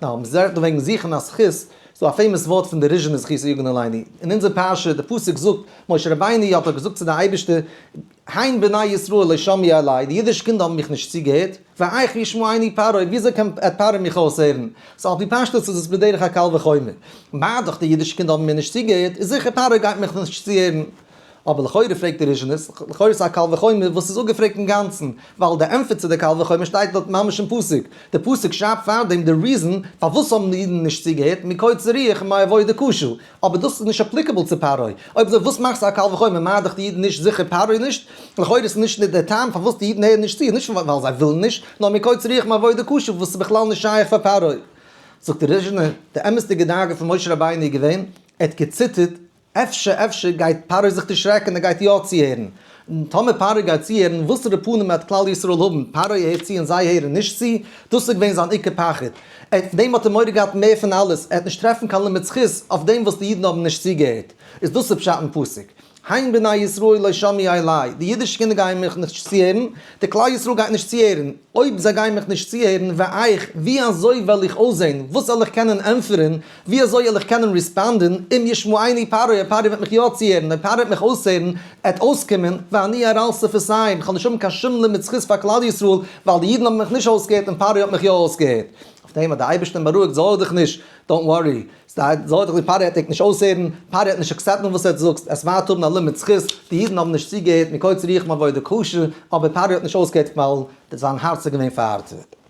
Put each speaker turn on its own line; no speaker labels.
נאר מ'רעדט דא וועגן זוכן א זכות, ס'דא א famous ווארט פון די ריזשינער זכותו יגן עלינו, אין אונזער פרשה, די פסוק זאגט, משה רבינו האט דאך געזאגט צו די אייבערשטער, הן בני ישראל לא שמעו אלי, די אידישע קינדער האבן מיך נישט צוגעהערט, ואיך ישמעני פרעה, וויאזוי קען פרעה מיך אויסהערן? so על פי פשטות איז עס בדרך הקל וחומר, מה דאך די אידישע קינדער האבן מיר נישט צוגעהערט, איז זיכער פרעה גייט מיך נישט צוהערן. אבער לכאורה פרעגט די ריזשינער, לכאורה איז א קל וחומר וואס איז אפגעפרעגט אינגאנצן, ווייל די ענטפער צו די קל וחומר שטייט דארט ממש אין פסוק, די פסוק שרייבט פארדעם די reason פארוואס האבן די אידן נישט צוגעהערט, מקוצר רוח ומעבודה קשה, אבער דאס איז נישט applicable צו פרעה, אויב אזוי וואס מאכסטו א קל וחומר, מה דאך די אידן נישט זיכער פרעה נישט, לכאורה איז נישט די טעם פארוואס די אידן הערן נישט צו איז נישט ווייל זיי ווילן נישט, נאר מקוצר רוח ומעבודה קשה וואס איז בכלל נישט שייך פאר פרעה. זאגט די ריזשינער, די אמת'דיגע דאגה פון משה רבינו איז געווען, ער האט געציטערט אפשר אפשר גייט פרעה זיך דערשרעקן ער גייט יא צוהערן. און טאמער פרעה גייט צוהערן וואסערע פנים וועט כלל ישראל האבן, פרעה הערט צו און זיי הערן נישט צו? דאס איז געווען זיין עיקר פחד. ער פון דעם האט ער מורא געהאט מער פון אלעס, ער וועט נישט טרעפן קיין לימוד זכות אויף דעם וואס די אידן האבן נישט צוגעהערט. איז דאס איז פשט אין פסוק. הן בני ישראל לא שמעו אלי, די אידישע קינדער גייען מיך נישט צוהערן, די כלל ישראל גייט נישט צוהערן, אויב זיי גייען מיך נישט צוהערן, ואיך, ווי אזוי וועל איך אויסזען, וואס זאל איך קענען ענטפערן, ווי אזוי וועל איך קענען respond ן, אם ישמעני פרעה, אויב פרעה וועט מיך יא צוהערן, אויב פרעה וועט מיך אויסהערן, עט אויסקומען, ואני ערל שפתיים, איך וועל נישט האבן קיין שום לימוד זכות פאר כלל ישראל, ווייל די אידן האבן מיך נישט אויסגעהערט און פרעה האט מיך יא אויסגעהערט. אויף דעם האט דער אייבערשטער אים בארואיגט, זארג דיך נישט, don't worry, זארג דיך נישט, פרעה וועט דיך נישט אויסהערן, פרעה וועט נישט accept ן וואס ער זאגסט, עס וועט האבן א לימוד זכות, די אידן האבן נישט צוגעהערט מקוצר רוח ומעבודה קשה, אבער פרעה האט נישט אויסגעהערט ווייל זיין הארץ איז געווען פארהארטעוועט.